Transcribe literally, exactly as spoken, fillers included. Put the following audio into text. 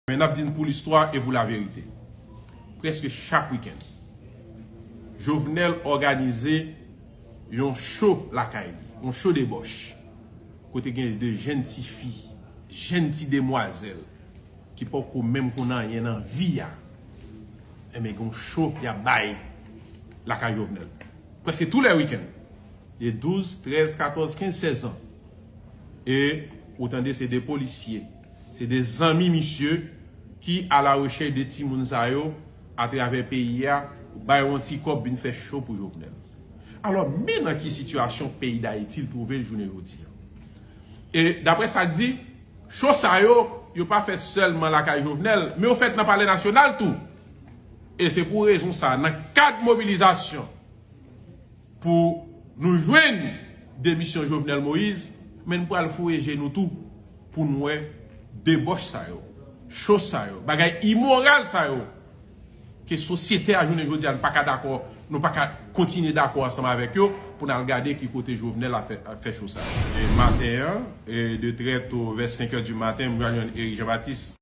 Men n ap di n pou listwa e pou laverite. Prèske chak wikenn, Jovenel òganize yon cho lakay li, yon cho debòch, kote gen de jèn ti fi, jèn ti demwazèl ki poko menm konn anyen nan vi a. Enben, gen yon cho y ap bay lakay Jovenel. Prèske tou lè wikenn, de douz, trèz, katòz, kenz, sèz an. E ou tande se de polisye, se de zanmi misye ki alarechèch de timoun sa yo atravè peyi a, bay yon ti kòb vin fè cho pou Jovenel. Alò, men nan ki sitiyasyon peyi Dayiti l twouve l jounen jodi a. E daprè sa k di, cho sa yo, yo pa fèt sèlman lakay Jovenel, men yo fèt nan Palè Nasyonal tou. E se pou rezon sa, nan kad mobilizasyon pou nou jwenn demisyon Jovenel Moïse, men n pral foure je nou tou pou n wè debòch sa yo, cho sa yo, bagay imoral sa yo, ke sosyete a jounen jodi a n pa ka dakò, nou pa ka kontinye dakò ansanm avèk yo pou n al gade ki kote Jovenel a fè, a fè cho sa yo. E maten an, e de trè to vè senk è di maten, m pral jwenn Eric Jean Baptiste.